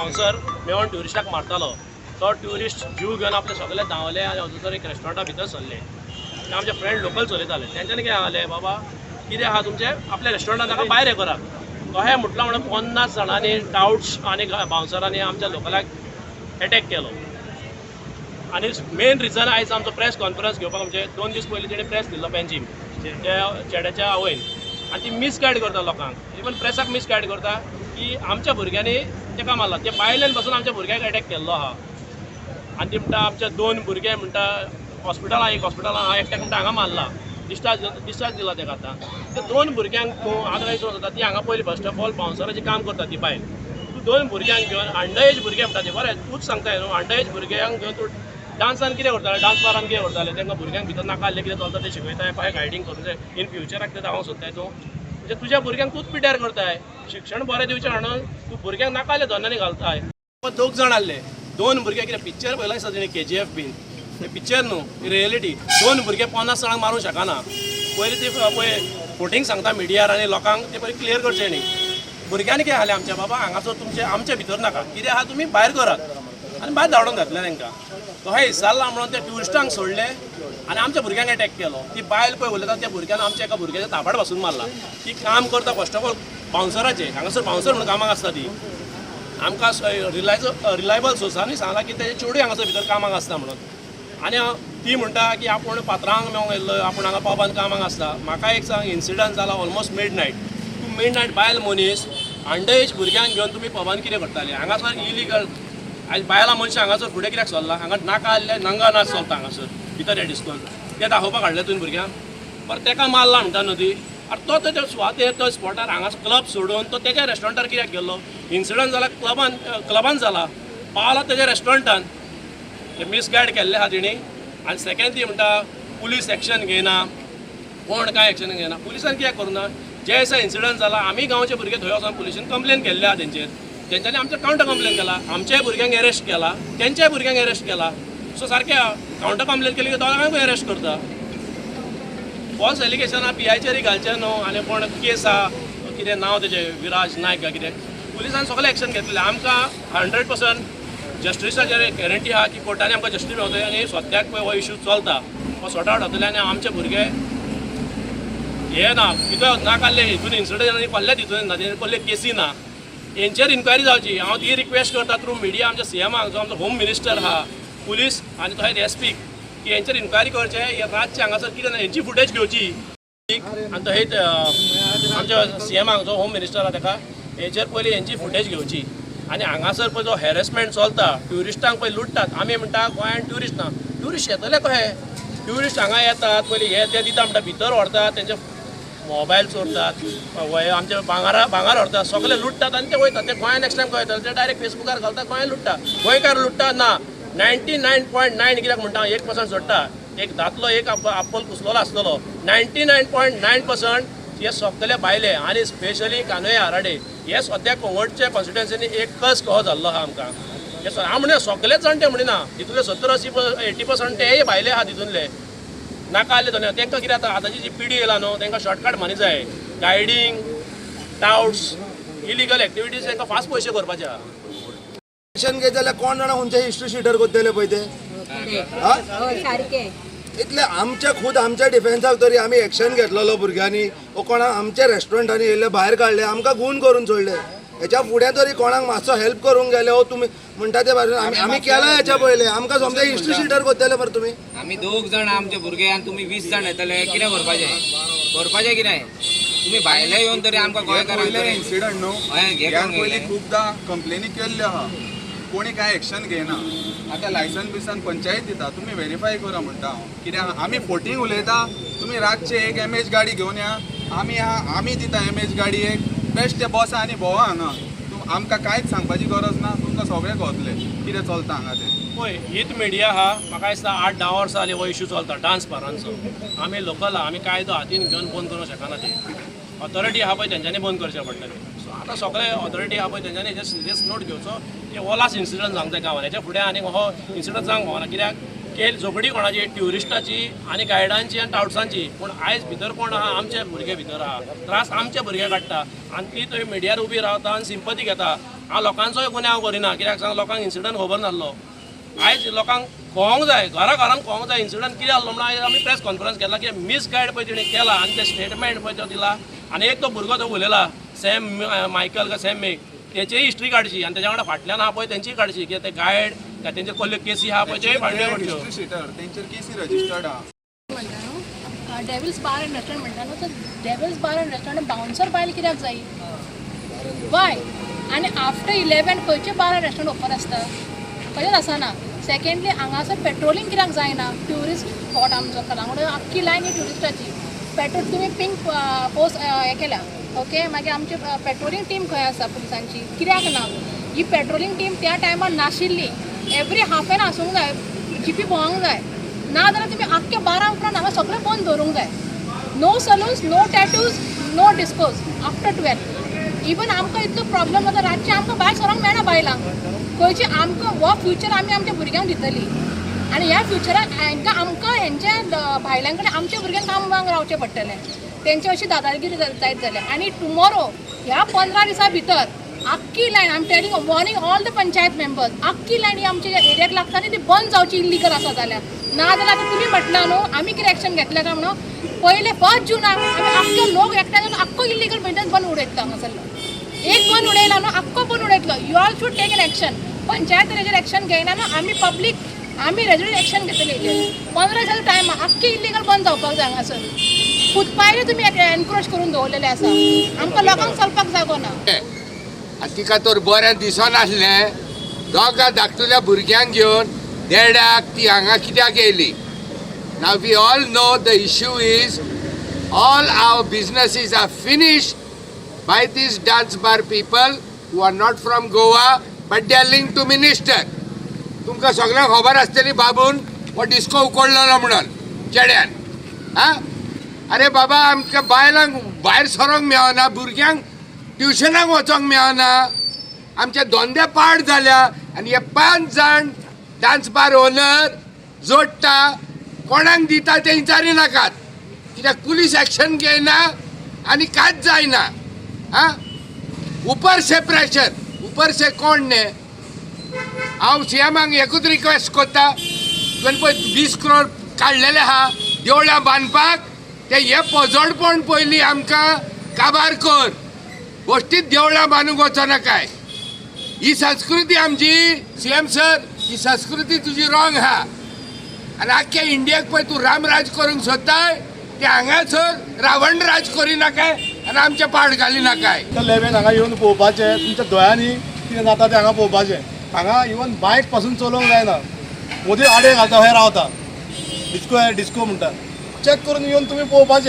Bouncer मेवोन ट्युरिस्टाक मारतालो. तो tourist जीव घेवन आपले सगळे धांवले आनी थंयसर एक रेस्टॉरंटा भितर सरले. ते आमचे फ्रेंड लोकल चलयताले, तेंच्यांनी कितें सांगलें, बाबा कितें आहा तुमचें आपल्या रेस्टॉरंटान ताका भायर हें करात. तशें म्हटलां म्हणून 50 जाणांनी टावट्स आनी बाउन्सरांनी आमच्या लोकलाक एटॅक केलो. आनी मेन रिजन आयज आमचो प्रेस कॉन्फरन्स घेवपाक म्हणजे 2 दीस पयलीं तेणें प्रेस दिल्लो पेंजीम त्या चेड्याच्या आवयन, आनी ती मिसगायड करता लोकांक, इवन प्रेसाक मिसगायड करता की आमच्या भुरग्यांनी ताका मारला. ते बायलेन बसून आमच्या भुरग्याक एटॅक केल्लो आहा. आनी ती म्हणटा आमचे 2 भुरगे म्हणटा हॉस्पिटलां, एक हॉस्पिटलां आहा, एकट्याक म्हणटा हांगा मारला, डिस्चार्ज दिला ताका. आतां ते 2 भुरग्यांक तूं आतां कांय जाता ती हांगा पयलीं फर्स्ट ऑफ ऑल बाउन्सराचें काम करता ती बायल. तूं 2 भुरग्यांक घेवन अंडर एज भुरगे म्हणटा ते, बरें तूंच सांगताय न्हू, अंडर एज भुरग्यांक घेवन तूं डान्सान कितें करताले, डान्स बारान कितें करताले, तांकां भुरग्यांक भितर नाका आसलें कितें चलता तें शिकयताय, कशें गायडींग करूं जाय इन फ्युचराक तें दाखोवंक सोदताय तूं. म्हणजे तुज्या भुरग्यांक तूंच पिड्यार करताय. शिक्षण बरें दिवचें म्हणून तूं भुरग्यांक नाका आसलें धंद्यांनी घालताय. 2 जाण आसले, 2 भुरगे कितें पिक्चर पळयला दिसता तेणें KGF बीन, तें पिक्चर न्हू, रियलिटी. 2 भुरगे 50 जाणांक मारूंक शकना. पयलीं ती पळय फोटींग सांगता मिडियार आनी लोकांक ते पयलीं क्लियर करचें न्ही. भुरग्यांनी कितें जालें आमच्या, बाबा हांगासर तुमचे आमचे भितर नाका, कितें आहा तुमी भायर करात, आनी भायर धाडून घातलें तांकां. तशें विचारलां म्हणून ते ट्युरिस्टांक सोडले आनी आमच्या भुरग्यांक एटॅक केलो. ती बायल पळय उलयता, त्या भुरग्यान आमच्या एका भुरग्याच्या ताबाड बसून मारला. ती काम करता फर्स्ट ऑफ ऑल बाउन्सराचें, हांगासर बाउन्सर म्हणून कामाक आसता ती. आमकां रिलायबल सोर्सांनी सांगलां की तेजे चेडूय हांगासर भितर कामाक आसता म्हणून. आनी ती म्हणटा की आपूण पात्रांक मेळोंक येयल्लो, आपूण हांगा पबान कामाक आसता. म्हाका एक सांग, इन्सिडंट जाला ऑलमोस्ट मिड नायट. तूं मिड नायट बायल मनीस अंडर एज भुरग्यांक घेवन तुमी पबान कितें करताले? हांगासर इलिगल आयज बायलां मनशां हांगासर फुडें कित्याक सरला? हांगा नाका आसले नंगा नाच चलता हांगासर भितर ह्या डिस्कोन, ते दाखोवपाक हाडले तुवें भुरग्यांक. बरें तेका मारला म्हणटा न्हू ती, आनी तो त्या सुवातेर तो स्पॉटार हांगा क्लब सोडून तो तेज्या रेस्टॉरंटार कित्याक गेल्लो? इन्सिडंट जाला क्लबान, क्लबान जाला, पावला तेज्या रेस्टॉरंटान. ते मिसगायड केल्ले आहा तेणी. आनी सेकेंड ती म्हणटा पुलीस एक्शन घेयना, कोण कांय एक्शन घेयना. पुलिसान कित्याक करूना? जे दिसा इन्सिडंट जाला आमी गांवचे भुरगे थंय वचोन पुलिशेन कंप्लेन केल्ले आहा तेंचेर, तेंच्यांनी आमचेर कावंटर कंप्लेन केला, आमच्याय भुरग्यांक एरेस्ट केला, तेंच्याय भुरग्यांक एरेस्ट केला. सो सारकें कावंटर कंप्लेन केली की दोगांकूय एरेस्ट करता. फॉल्स एलिगेशनां PIचेरय घालचें न्हू. आनी कोण केस आहा कितें नांव तेजें विराज नायक काय कितें, पुलिसान सगळें एक्शन घेतलें. आमकां 100% जस्टिसाचेर गॅरंटी आहा की कोर्टांनी आमकां जस्टीस मेवतलें. आनी सद्याक पळय हो इशू चलता हो सॉर्ट आवट जातले. आनी आमचे भुरगे हे ना कितें नाका आसले हितून इन्सिडंट आनी कसलेच हितून ना, तेणी कसले केसी ना, हेंचेर इन्क्वायरी जावची. हांव ती रिक्वेस्ट करता थ्रू मिडिया आमच्या CMाक, जो आमचो होम मिनिस्टर आहा, पुलीस आनी तशेंच SPक, की हेंचेर इन्क्वायरी करचें. हे रातचें हांगासर कितें ना हेंची फुटेज घेवची. आनी तशेंच आमच्या CMाक जो होम मिनिस्टर आहा ताका हेचेर पयलीं हेंची फुटेज घेवची. आनी हांगासर पळय जो हॅरेसमेंट चलता, ट्युरिस्टांक पळय लुट्टात. आमी म्हणटा गोंयांत ट्युरिस्ट ना, ट्युरिस्ट येतले कशे? ट्युरिस्ट हांगा येतात पयलीं हे ते दिता म्हणटा, भितर व्हरतात, तेंचे मोबायल चोरतात, आमचे भांगार व्हरतात, सगळे लुट्टात आनी ते वयतात. ते गोंया नेक्स्ट टायम खंय वयतले? ते डायरेक्ट फेसबुकार घालतात, गोंया लुट्टा, गोंयकार लुट्टा ना. 99.9 कित्याक म्हणटा, 1% सोडटा, एक दातलो एक आप्पल कुसलोलो आसतलो. 99.9% हे सगळे भायले आनी स्पेशली कानोये आराडे हे सद्या कोंगटच्या कॉन्स्टिट्युएन्सीनी एकच कहो जाल्लो आहा आमकां. हे हांव म्हणिना सगळेच जाण ते म्हणिना, तितूंतले 70 80 80% तेय भायले आहा. तितूंतले नाका आसले तो तांकां कितें आतां आतांची जी पिढी येयला न्हू, तांकां शॉर्टकट मनी जाय, गायडींग, टावट्स, इलिगल एक्टिविटीज, तांकां फास्ट पयशे करपाचे आहा. एक्शन घेत जाल्यार कोण जाणा खंयचे हिस्ट्री शिटर करतले पळय ते. सारकें. इतले आमच्या खूद आमच्या डिफेन्साक तरी आमी एक्शन घेतलेलो भुरग्यांनी वो कोणाक आमच्या रेस्टॉरंटांनी येयल्ले भायर काडले, आमकां गूण करून सोडले. हेच्या फुडें तरी कोणाक मातसो हेल्प करूंक गेले हो तुमी म्हणटा ते भाशेन आमी आमी केला हेच्या पयलें. आमकां सोमतें हिस्ट्री शिटर करतले मरे तुमी. आमी 2 जाण आमचे भुरगे आनी तुमी 20 जाण येतले, कितें करपाचें? करपाचें कितें? तुमी भायले येवन तरी आमकां गोंयकारांक पयलें इन्सिडंट न्हू. हय, हे ह्यान करूंक पयलीं गेले. खुबदां कंप्लेनी केल्ल्यो आहा, कोणी कांय एक्शन घेयना. आतां लायसन बिसन पंचायत दिता, तुमी वेरीफाय करा म्हणटा हांव. कित्याक आमी फोटींग उलयता? तुमी रातचे एक MH गाडी घेवन या, आमी आहा, आमी दिता MH गाडी एक बेश्टे बसा आनी भोंवा हांगा. आमकां कांयच सांगपाची गरज ना, तुमकां सगळें कळतलें कितें चलता हांगा तें. पळय हीत मिडिया आहा, म्हाका दिसता 8-10 वर्सां जालीं हो इशू चलता डान्स बारांचो. आमी लोकल आहा, आमी कायदो हातीन घेवन बंद करूंक शकना. ते ऑथॉरिटी आहा पळय तेंच्यांनी बंद करचें पडटलें. सो आतां सगळे ऑथॉरिटी आहा पळय तेंच्यांनी हेजेर सिरियस नोट घेवचो की हो लास्ट इन्सिडंट जावंक जाय गांवान. हेच्या फुडें आनी हो इन्सिडंट जावंक फावना कित्याक केल झगडी कोणाची ट्युरिस्टाची आनी गायडांची आनी टावट्सांची. पूण आयज भितर कोण आहा? आमचे भुरगे भितर आहा, त्रास आमचे भुरगे काडटा आनी ती थंय मिडियार उबी रावता आनी सिंपती घेता. हांव लोकांचोय गुन्यांव करिना, कित्याक सांग, लोकांक इन्सिडंट खबर नासलो. आयज लोकांक कळोंक जाय, घरा घरान कळोंक जाय इन्सिडंट कितें आसलो म्हणून. आयज आमी प्रेस कॉन्फरन्स केला की मिसगायड पळय तेणी केला आनी ते स्टेटमेंट पळय तो दिला. आनी एक तो भुरगो तो उलयला सॅम मायकल का सॅम मेक, तेचीय हिस्ट्री काडची आनी तेच्या वांगडा फाटल्यान आहा पळय तेंचीय काडची, की ते गायड काय तेंचे कसल्यो केसी आहा पळय त्योय फाडल्यो पडच्यो. हिस्ट्री शिटर तेंचेर केसी रजिस्टर्ड आहा. म्हणटा न्हू डेविल्स बार एंड रेस्टॉरंट म्हणटा न्हू, तर Devil's bar and restaurant bouncer बायल कित्याक जाय? वाय? आनी आफ्टर 11 खंयचे बार एंड रेस्टॉरंट ओपन आसता? खंयच आसना. सेकेंडली, हांगासर पेट्रोलिंग कित्याक जायना? ट्युरिस्ट स्पॉट आमचो कलांगूट, आख्खी लायन ही ट्युरिस्टाची. पेट्रोल तुमी पिंक पोस्ट हें केल्या, ओके, मागीर आमची पेट्रोलिंग टीम खंय आसा पुलिसांची? कित्याक ना ही पेट्रोलिंग टीम? त्या टायमार नाशिल्ली. एवरी हाफ एन आसूंक जाय, जिपी भोंवंक जाय. ना जाल्यार तुमी आख्ख्या 12 उपरांत हांगा सगळें बंद दवरूंक जाय. No saloons, no tattoos, no discos after 12. Even आमकां इतलो प्रॉब्लम जाता, रातचें आमकां भायर सरोंक मेळना बायलांक खंयची. आमकां हो फ्युचर आमी आमच्या भुरग्यांक दितली आनी ह्या फ्युचराक हांकां आमकां हेंच्या भायल्यां कडेन आमच्या भुरग्यांक कामाक रावचें पडटलें. तेंची अशी दादागिरी जायत जाल्या. आनी टुमॉरो ह्या 15 दिसां भितर आख्खी line, I'm telling, warning all the panchayat members, आख्खी लायन ही आमच्या एरियाक लागता न्ही ती बंद जावची, इल्लिगल आसा जाल्यार. ना जाल्यार आतां तुमी म्हटलां न्हू आमी कितें एक्शन घेतलें काय म्हणून, पयले फर्स्ट जुनाक आमी आख्खे लोक एकठांय जावन आख्खो इल्लिगल बिजनेस बंद उडयतलो. हांगासरलो एक बंद उडयला न्हू, आख्खो बंद उडयतलो. You all should take an action. Panchayat हेजेर एक्शन घेयना न्हू, आमी पब्लीक, आमी रेजिडेंट एक्शन घेतले हेजेर. 15 दिसाचो टायम, आख्खी इल्लिगल बंद जावपाक जाय. हांगासर फुटपाथार तुमी एनक्रोच करून दवरलेले आसा, आमकां लोकांक चलपाक जागो ना. आनी तिका तर बरें दिसनासलें. दोगां धाकटुल्या भुरग्यांक घेवन देडाक ती हांगा कित्याक येयली? Now we all know the issue is all our businesses are finished by these dance bar people who are not from Goa, but they are linked to minister. तुमकां सगळ्यांक खबर आसतली बाबून हो डिस्को उकडलेलो म्हणून चेड्यान. आं, अरे बाबा, आमकां बायलांक भायर सरोंक मेळना, भुरग्यांक ट्युशनाक वचोंक मेळना, आमचे धंदे पाड जाल्या. आनी हे पांच जाण डान्स बार ओनर जोडटा, कोणाक दिता ते विचारी नाकात, कित्याक पुलीस एक्शन घेयना आनी कांयच जायना. आं, ऊपर से प्रेशर, ऊपर से कोण न्ही. हांव सीएमाक एकूच रिक्वेस्ट करता, तुवें पळय 20 करोड काडलेले आहा देवळां बांदपाक, ते हे पोजडपण पयलीं आमकां काबार कर. गोश्टीत देवळां बांदूंक वचनाकाय. ही संस्कृती आमची, सीएम सर, ही संस्कृती तुजी रॉंग आहा. आनी आख्ख्या इंडियाक पळय तूं रामराज करूंक सोदताय, ते हांगासर रावण राज करिनाकाय आनी आमचे पाड घालिनाकाय. 11 हांगा येवन पळोवपाचें, तुमच्या दोळ्यांनी कितें जाता तें हांगा पळोवपाचें. हांगा इवन बायक पासून चलोवंक जायना, मदीं आडे घालता, हय रावता, डिस्को डिस्को म्हणटा. चॅक करून येवन तुमी पळोवपाचें.